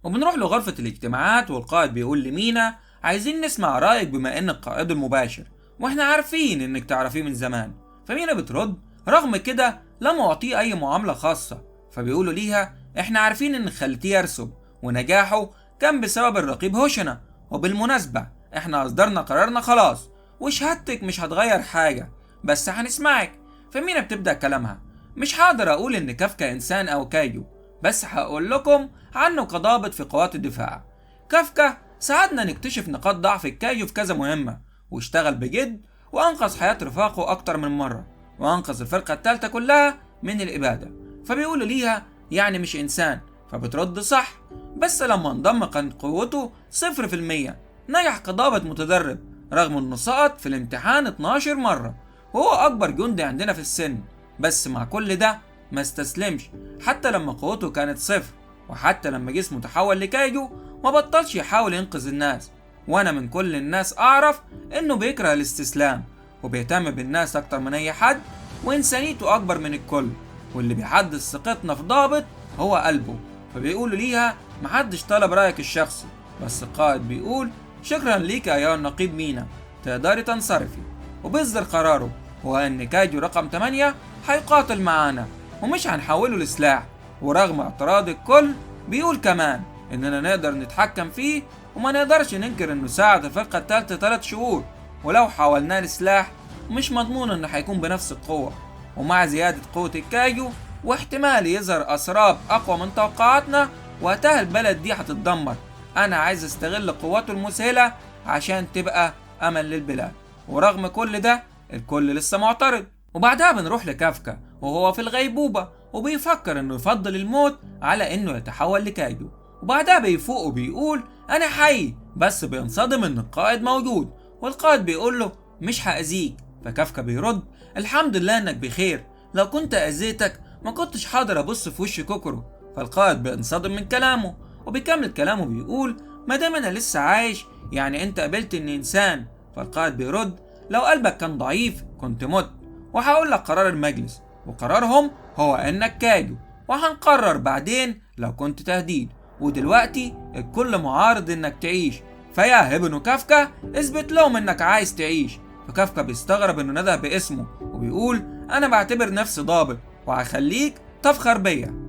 وبنروح لغرفة الاجتماعات، والقائد بيقول لمينا عايزين نسمع رأيك بما انك قائد المباشر واحنا عارفين انك تعرفيه من زمان. فمينا بترد رغم كده لم اعطيه اي معاملة خاصة. فبيقولوا ليها احنا عارفين ان خلتيه يرسب ونجاحه كان بسبب الرقيب هوشنا، وبالمناسبة احنا اصدرنا قرارنا خلاص وشهادتك مش هتغير حاجة بس هنسمعك. فمينا بتبدأ كلامها مش هقدر اقول ان كافكا انسان او كايجو، بس هقول لكم عنه كضابط في قوات الدفاع. كافكا ساعدنا نكتشف نقاط ضعف الكايجو في كذا مهمة، واشتغل بجد وانقذ حياة رفاقه اكتر من مرة، وانقذ الفرقة الثالثة كلها من الابادة. فبيقولوا ليها يعني مش انسان، فبترد صح، بس لما انضم كانت قوته 0%، نجح كضابط متدرب رغم انه سقط في الامتحان 12 مرة، وهو اكبر جندي عندنا في السن، بس مع كل ده ما استسلمش حتى لما قوته كانت 0، وحتى لما جسمه تحول لكايجو ما بطلش يحاول ينقذ الناس. وانا من كل الناس اعرف انه بيكره الاستسلام وبيهتم بالناس اكتر من اي حد، وانسانيته اكبر من الكل، واللي بيحدد ثقتنا في ضابط هو قلبه. فبيقولوا ليها محدش طلب رايك الشخصي، بس القائد بيقول شكرا ليك يا النقيب مينا، تقدري تنصرفي. وبيصدر قراره هو ان كايجو رقم 8 هيقاتل معانا ومش هنحوله لسلاح، ورغم اعتراض الكل بيقول كمان اننا نقدر نتحكم فيه وما نقدرش ننكر انه ساعد الفرقة الثالثة 3 شهور، ولو حولناه لسلاح مش مضمون انه هيكون بنفس القوة، ومع زيادة قوة الكايجو واحتمال يظهر اسراب اقوى من توقعاتنا وقتها البلد دي هتتدمر. انا عايز استغل قوته المذهلة عشان تبقى امل للبلاد. ورغم كل ده الكل لسه معترض. وبعدها بنروح لكافكا وهو في الغيبوبة وبيفكر انه يفضل الموت على انه يتحول لكايجو. وبعدها بيفوق وبيقول انا حي، بس بينصدم ان القائد موجود، والقائد بيقول له مش هأذيك. فكافكا بيرد الحمد لله انك بخير، لو كنت اذيتك ما كنتش حاضر ابص في وش كوكورو. فالقائد بينصدم من كلامه وبيكمل كلامه بيقول ما دام انا لسه عايش يعني انت قبلت اني انسان. فالقائد بيرد لو قلبك كان ضعيف كنت مت، وهقول لك قرار المجلس وقرارهم هو انك كايجو، وهنقرر بعدين لو كنت تهديد، ودلوقتي الكل معارض انك تعيش، فيا هبنو كافكا اثبت لهم انك عايز تعيش. فكافكا بيستغرب انه نده باسمه وبيقول انا بعتبر نفسي ضابط وهخليك تفخر بيا.